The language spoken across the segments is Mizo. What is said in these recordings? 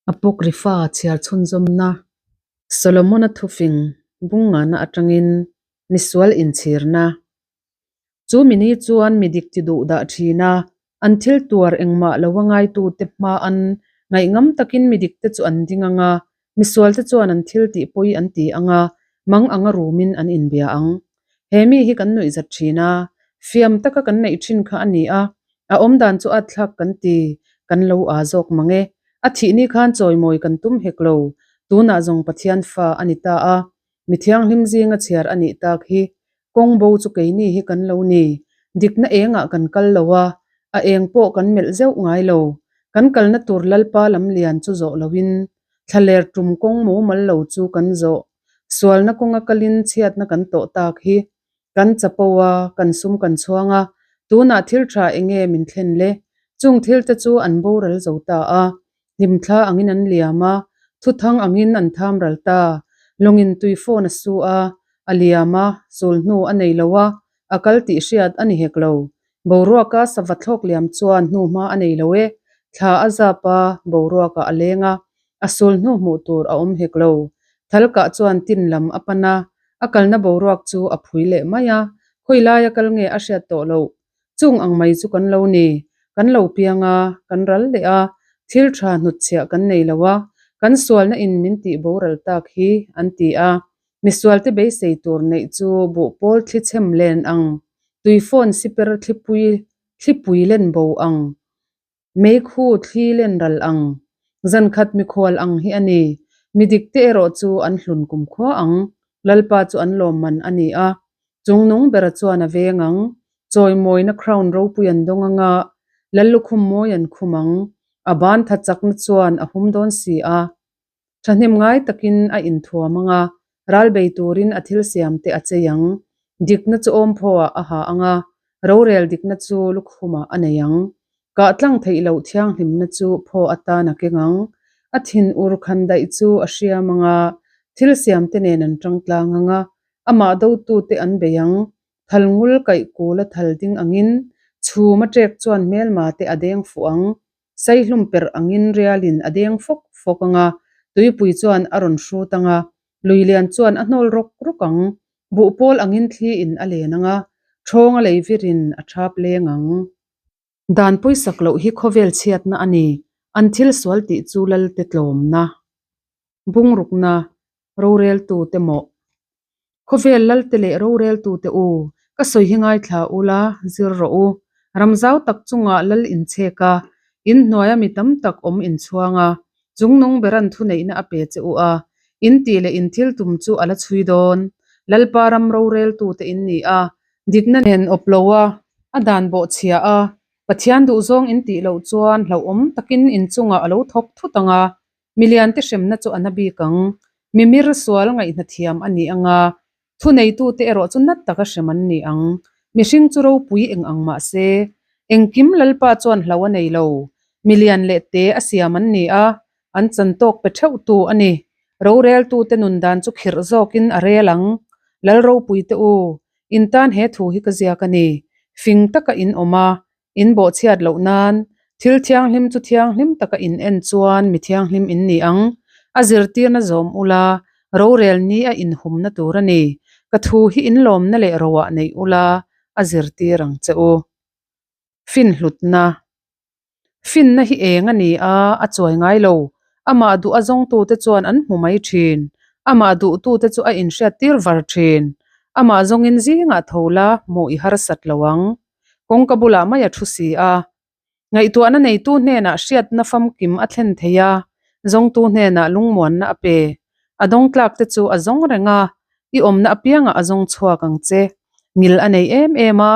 Apocrypha chhiar chhunzawmna Solomona thufing bungngahna atangin misual inchhirna. Chu mini chuan mi dik ti duh dah thin a, an thil tuar engmah lo a ngaitute hma an ngaihngam takin mi dikte chu an ding ang a, misualte chuan an thil tih pawi an ti ang a, mang anga rumin an inbia ang. He mi hi kan nuihzat thin a, fiam taka kan neih thin kha a ni a, a awmdan chu at thlak kan ti, kan lo aa zawk mang e. A thih ni khan chawimawi kan tum hek lo, tunah zawng Pathian fa a ni ta a, mi thianghlim zinga chhiar a nih tak hi. Kawng bo chu keini hi kan lo ni, dikna engah kan kal lo a, a eng pawh kan melh zeuh ngai lo. Kan kalna tur Lalpa lamlian chu zawh loin thlaler tum kawng mumal lo chu kan zawh. Sualna kawnga kalin chhiatna kan tawh tak hi kan chapo a, kan sum kan chhuang a, tunah thil tha enge min thlen le? Chung thil te chu an boral zo ta a, hlimthla angin an liam a, thuthang angin an tham ral ta. Lawngin tui phone a su a, a liam a, sul hnu a nei lo a, a kal tih hriat a ni hek lo. Boruaka sava thlawk liam chuan hnuhma a nei lo e, thla a zap a, boruakah a leng a, A sul hnu hmuh tur a awm hek lo. Thalkah chuan tin lam a pan a, a kalna boruak chu a phui leh mai a, khawi laia kal nge a hriat tawh loh. Chung ang mai chu kan lo ni. Kan lo piang a, kan ral leh a, thil tha hnutchhiah kan nei lo a, kan sualna in min tih boral tak hi, an ti a. Misualte beisei tur neih chu buhpawl thli chhem len ang, tuifawn siper thlipui thlipui len bo ang. Meikhu thli len ral ang, zankhat mikhual ang hi a ni. Midikte erawh chu an hlun kumkhua ang, Lalpa chu an lawmman a ni a. Chungnung bera chuan a veng ang, chawimawina crown ropui an dawng anga, Lallukhum mawi an khum ang, a ban tha chakna chuan a hum dawn si a. Thahnem ngai takin a inthuam ang a, ral bei turin a thil siamte a chei ang. Dikna chu awmphaw-ah a ha ang a, rorel dikna chu lukhumah a nei ang. Kah tlang theih loh thianghlimna chu phaw atan a keng ang. A thin ur khan daih chu a hriam ang a, thil siamte nen an tang tlang ang a, amah dotute an bei ang. Thal ngul kaih kul a thal ding angin, chhum a ṭek chuan hmelma te a deng fuh ang. Saihlum perh angin rialin a deng fawk fawk ang a, tuipui chuan a rawn hrut ang a, luilian chuan a hnawl rawk rawk ang. Buhpawl angin thli in a len ang a, ṭhawng a lei virin a ṭhap leng ang. Dan pawisak loh hi khawvel chhiatna a ni, an thil sual tih chu Lalte tlawmna, bungrukna, roreltute mawh. Khawvel lalte leh roreltute u, ka sawi hi ngaithla ula, zir rawh u. Ram zau tak chungah lal inchhek a, in hnuaia mi tam tak awm inchhuang a, chungnung beran thuneihna a pe che u a, in tih leh in thil tum chu a la chhui dawn. Lalpa ram roreltute in ni a, dikna nen awp lo a, a dan bawhchhia a, Pathian duhzawng in tih loh chuan hlauhawm takin in chungah a lo thawk thut ang a, Miliante hremna chu a na bik ang. Mimir sual ngaihna thiam a ni ang a, thuneitute erawh chu nat taka hrem an ni ang. Mihring chu ropui eng ang mah se, engkim Lalpa chuan hlo a nei lo. Milian leh te a siam an ni a, an chan tawk pe theuhtu a ni. Roreltute nun dan chu khirh zawkin a rel ang. Lal ropuite u, in tan he thu hi ka ziak a ni. Fing taka in awm a, In bawhchhiat loh nan, thil thianghlim chu thianghlim taka in en chuan mi thianghlim in ni ang. A zirtirna zawm ula, rorel ni a inhumna tur a ni. Ka thu hi in lawmna leh roah neih ula, a zirtir ang che u. Finhlutna Finna hi eng a ni a, a chuai ngai lo. Amah duh a zawngtute chuan an hmu mai thin. Amah duhtute chu a inhriattir var thin. Amah zawngin zingah tho la, hmuh i harsat lo ang. Kawngka bulah mai a thu si a. Ngaihtuahna neitu hnenah hriatna famkim a thlen thei a, zawngtu hnenah lungmuanna a pe. A dawngtlak te chu a zawng reng a, i awmna apiangah a zawng chhuak ang che. Ngil a nei em em a,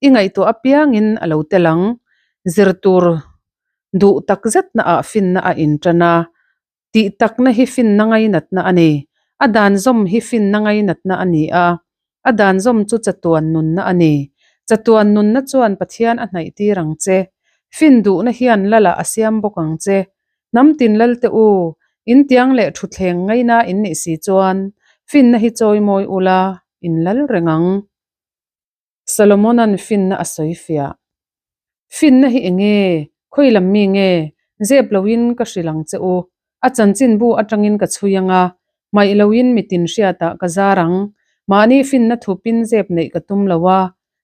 i ngaihtuah apiangin a lo tel ang. Zir tur duh takzetna ah finna a intan a, Tih takna hi finna ngainatna a ni. A dan zawm hi finna ngainatna a ni a. A dan zawm chu chatuan nunna a ni. Chatuan nunna chuan Pathian a hnaihtir ang che. Fin duhna hian Lala a siam bawk ang che. Hnam tin Lalte u, in tiang leh thutthleng ngaina in nih si chuan finna hi chawimawi ula, in lal reng ang. Solomona'n finna a sawi fiah. Finna hi eng nge? Khawi lam mi nge? Zep loin ka hrilh ang che u. A chanchinbu atangin ka chhui ang a, hmaih loin mitin hriatah ka zar ang. Mahni finna thupin zep neih ka tum lo a,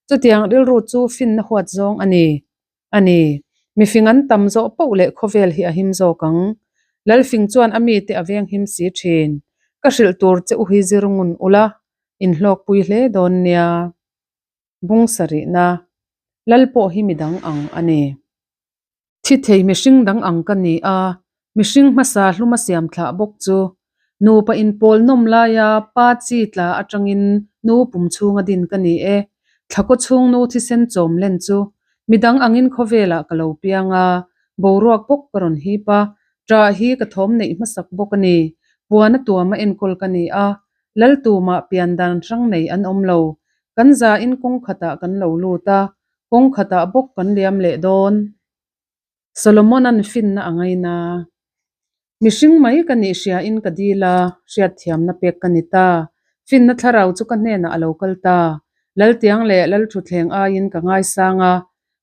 chutiang rilru chu finna huat zawng a ni. A ni. Mifing an tam zawh poh leh khawvel hi a him zawk ang. Lalfing chuan a mite a veng him si thin. Ka hrilh tur che u hi zir ngun ula, inhlawkpui hle dawn nia. Bung sarihna, Lal pawh hi midang ang a ni. Thi thei mihring dang ang ka ni a, mihring hmasa hluma siam thlah bawk chu. Nupa inpawl nawm laia pa chi tla atangin nu pum chhunga din ka ni e. Thlakaw chhung nu thisen chawm len chu midang angin khawvelah ka lo piang a, boruak bawk ka rawn hip a, ṭah hi ka thawm neih hmasak bawk a ni. Puana tuama enkawl ka ni a, Lal tumah pian dan hrang nei an awm lo. Kan zain kawng khatah kan lo lut a, kawng khatah bawk kan liam leh dawn. Solomona'n finna a ngaina. Mihring mai ka nih hriain ka dil a, hriatthiamna pek ka ni ta. Finna thlarau chu ka hnenah a lo kal ta. Laltiang leh Lalthutthleng aiin ka ngaisang a,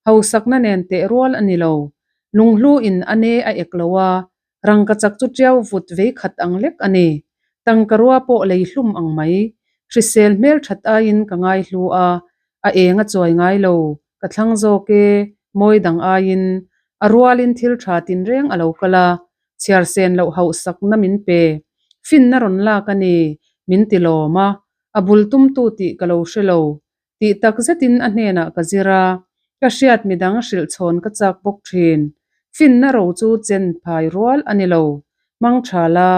hausakna nen teh rual a ni lo. Lunghlu in a ne a ek lo a, Rangkachak chu ṭiau vut vei khat ang lek a ni. Tangka rua pawh lei hlum ang mai. Hrisel hmel ṭhat aiin ka ngai hlu a, a eng a chuai ngai lo. Ka thlang zawk e, mawi dang aiin. A rualin thil ṭha tinreng a lo kal a, chhiar sen loh hauhsakna min pe. Finna rawn lak a ni, min ti lawm a, a bul tumtu tih ka lo hre lo. Tih tak zetin a hnenah ka zir a, ka hriat midang hrilh chhawn ka chak bawk thin. Finna ro chu chen phai rual a ni lo. Hmang tha la,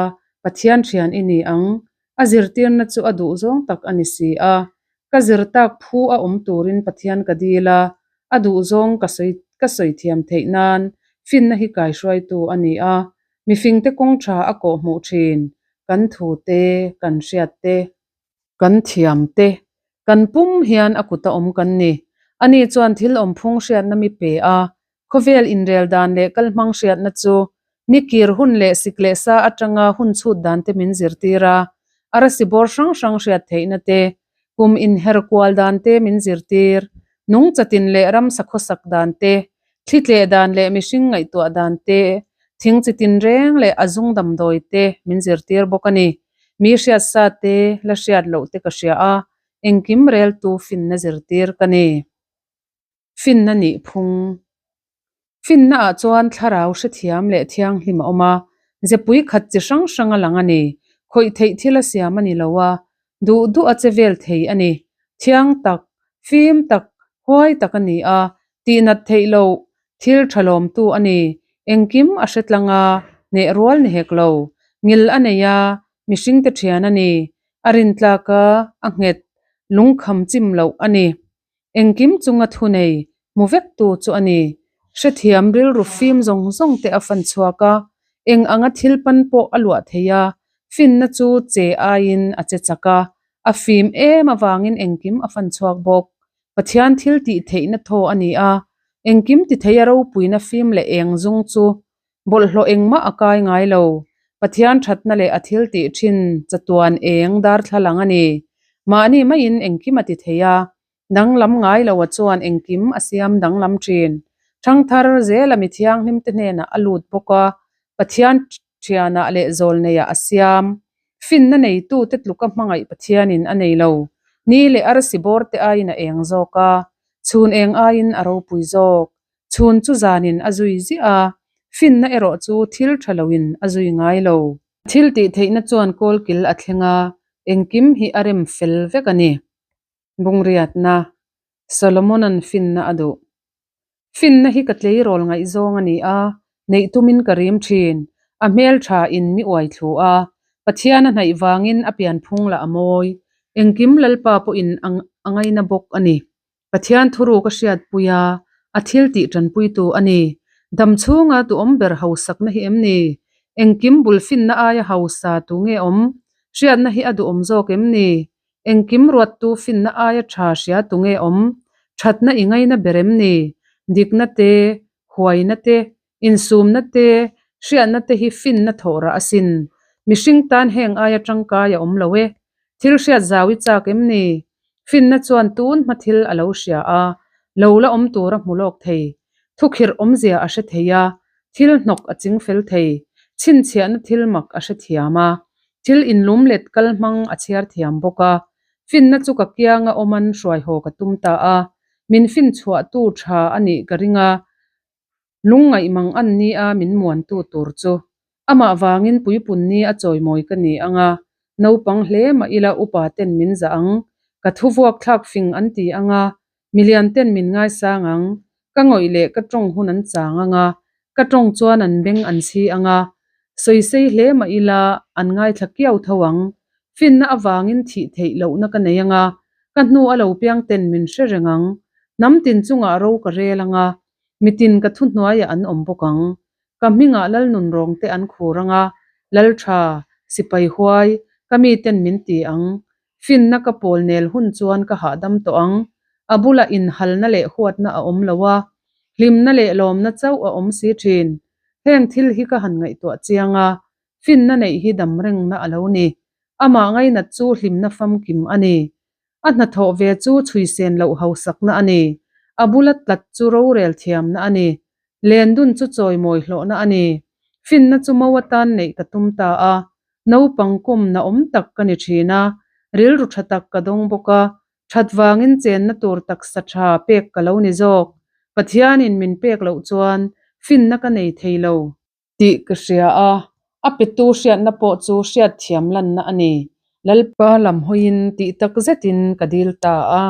Pathian thian i ni ang. A zirtirna chu a duh zawng tak a ni si a. Ka zir tak phu a awm turin Pathian ka dil a, a duh zawng ka sawi ka sawi thiam theih nan finna hi kaihruaitu a ni a. Mifingte kawng tha a kawh hmuh thin, kan thu te, kan hriat te. Kan thiam te, kan pum hian a kuta awm kan ni. Ani chuan thil awmphung hriatna mi pe a, khawvel inrel dan leh kalhmang hriatna chu nikir hun leh sik leh sa atanga hun chhut dan te min zirtir a, arasi bawr hrang hrang hriat theihna te, kum inher kual dan te min zirtir, nungchatin leh ramsa khawsak dan te, thli tleh dan leh mihring ngaihtuah dan te, thing chi tinreng leh a zung damdawi te min zirtir bawk a ni. Mi hriat sa te, la hriat loh te ka hria a, engkim reltu finna zirtir ka ni. Finna nih phung. Finna ah chuan thlarau hrethiam leh thianghlim a awm a, zepui khat chi hrang hrang a lang a ni. Khawih theih thil a siam a ni lo a, duh duh a che vel thei a ni. Thiang tak, fim tak, huai tak a ni a, Tihnat theih loh thil tha lawmtu a ni. Engkim a hre tlang a, hneh rual ni hek lo. Ngil a nei a, mihringte thian a ni. A rintlak a, a nghet, lungkham chim loh a ni. Engkim chunga thu nei, hmu vektu chu a ni. Hrethiam rilru fim zawng zawng te a fan chhuak a, eng anga thil pan pawh a luah thei a, finna chu che aiin a che chak a, a fim em avangin engkim a fan chhuak bawk. Pathian thil tih theihna thaw a ni a, engkim ti thei a ropuina fim leh eng zung chu bawlhhlawh engmah a kai ngai lo. Pathian thatna leh a thil tih thin chatuan eng darthlalang a ni. Mahni maiin engkim a ti thei a, danglam ngai lo a chuan engkim a siam danglam thin. Thangthar zela mi thianghlimte hnenah a lut bawk a, Pathian thianah leh zawlneiah a siam. Finna neitute tluka hmangaih Pathianin a nei lo. Ni leh arsi bawr te aiin a eng zawk a, chhun eng aiin a ropui zawk. Chhun chu zanin a zui ziah a, finna erawh chu thil tha loin a zui ngai lo. Thil tih theihna chuan kawlkil a thleng a, engkim hi a rem fel vek a ni. Bungriatna, Solomona'n finna a duh. Finna hi ka tleirawl ngaihzawng a ni a, neih tumin ka rim thin. A hmel tha in mi uai thlu a, Pathian a hnaih vangin a pianphung lah a mawi. Engkim Lalpa pawhin a ngaina bawk a ni. Pathian thuru ka hriatpui a, a thil tih tanpuitu a ni. Dam chhunga duhawm ber hausakna hi em ni? Engkim bul finna aia hausa tu nge awm? Hriatna hi a duhawm zawk em ni? Engkim ruattu finna aia tha hria tu nge awm? Thatna i ngaina ber em ni? Dikna te, huaina te, insumna te, hriatna te hi finna thawh rah asin. Mihring tan heng aia tangkai a awm lo e. Thil hriat zau i chak em ni? Finna chuan tun hma thil a lo hria a, lo la awm tur a hmu lawk thei. Thukhirh awmzia a hre thei a, thil hnawk a ching fel thei. Chhinchhiahna thil mak a hrethiam a, thil inlumlet kal hmang a chhiar thiam bawk a. Finna chu ka kianga awman hruai haw ka tum ta a, min fin chhuahtu tha a nih ka ring a, lungngaih mang an ni a min muantu tur chu. Amah vangin puipun ni a chawimawi ka ni ang a, naupang hle mah ila upa ten min zah ang, ka thu vuak thlak fing an ti ang a, milian ten min ngaisang ang, ka ngawih leh ka tawng hun an chang ang a, ka tawng chuan an beng an chhi ang a, sawisei hle mah ila an ngaithla kiau tho ang, finna avangin thih theih lohna ka nei ang a, ka hnu a lo piang ten min hre reng ang, hnam tin chungah ro ka rel ang a, mitin ka thuhnuaiah an awm bawk ang. Ka hmingah Lalnunrawng te an khur ang a, Laltha, sipai huai, ka miten min ti ang. Finna ka pawl nel hun chuan ka hahdam tawh ang. A bulah inhalna leh huatna a awm lo a, hlimna leh lawmna chauh a awm si thin. Heng thil hi ka han ngaihtuah chiang a, finna neih hi dam rengna a lo ni. Amah ngainat chu hlimna famkim a ni. A hnathawh ve chu chhuisen loh hausakna a ni. A bula tlat chu rorel thiamna a ni. Lendun chu chawimawi hlawhna a ni. Finna chu mo atan neih ka tum ta a. Naupang kum na awm tak ka ni thin a, rilru tha tak ka dawng bawk a, that vangin chenna tur taksa tha pek ka lo ni zawk. Pathianin min pek loh chuan finna ka nei thei lo. Tih ka hria a, a petu hriatna pawh chu hriatthiam lanna a ni. Lalpa lam hawiin tih tak zetin ka dil ta a.